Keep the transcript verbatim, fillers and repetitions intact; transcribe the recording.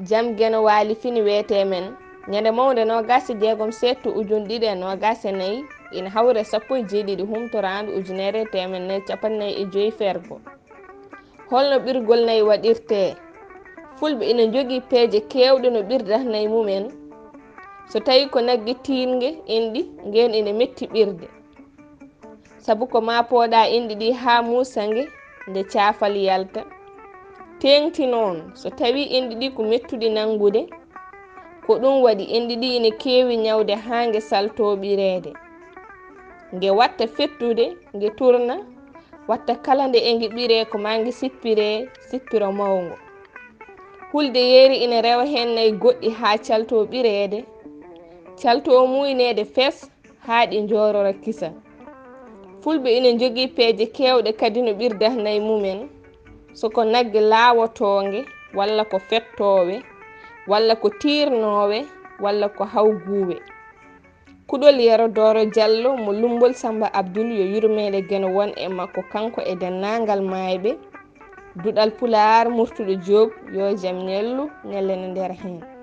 Jam Geno Waali fini weetee men, ñande mawnde noogaas e jeegom seeɗto ujun ɗiɗi e noogaas e nayi, ina hawri e sappo e jeeɗiɗi humtoraandu ujunere e teemedde nayi capanɗe nayi e joyi fergo. Holno ɓirgol nayi waɗirtee? Fulɓe ina njogii peeje keewɗe no ɓirdata nayi mumen. So tawii ko nagge tiiɗnge enɗi, ngeen ina metti ɓirde. Sabu ko maa pooɗa enɗi ɗi haa muusa nge, nde caafal yalta. Teeŋti noon, so tawii enɗi ɗi ko mettuɗi nanngude, ko ɗum waɗi enɗi ɗi ina keewi ñawde haa nge saltoo ɓireede. Nge waɗta fettude, nge tuurna, waɗta kala nde e nge ɓiree ko maa nge sippiree sippiro mawngo. Hulde yeeri ina rewa heen nayi goɗɗi haa caltoo ɓireede, caltoo muuyneede fes haa ɗi njoorora kisa. Fulɓe ina njogii peeje keewɗe kadi no ɓirdata nayi mumen, so ko nagge laawotoonge, walla ko fettoowe, walla ko tiirnoowe, walla ko hawguuwe. Kuɗol Yero Dooro Jallo mo Lummbol Sammba Abdul, yo yurmeende Geno won e makko, kanko e denndaangal maayɓe. Duɗal Pulaar, Murtuɗo Joob, yo jam ñallu, ñallen e nder heen.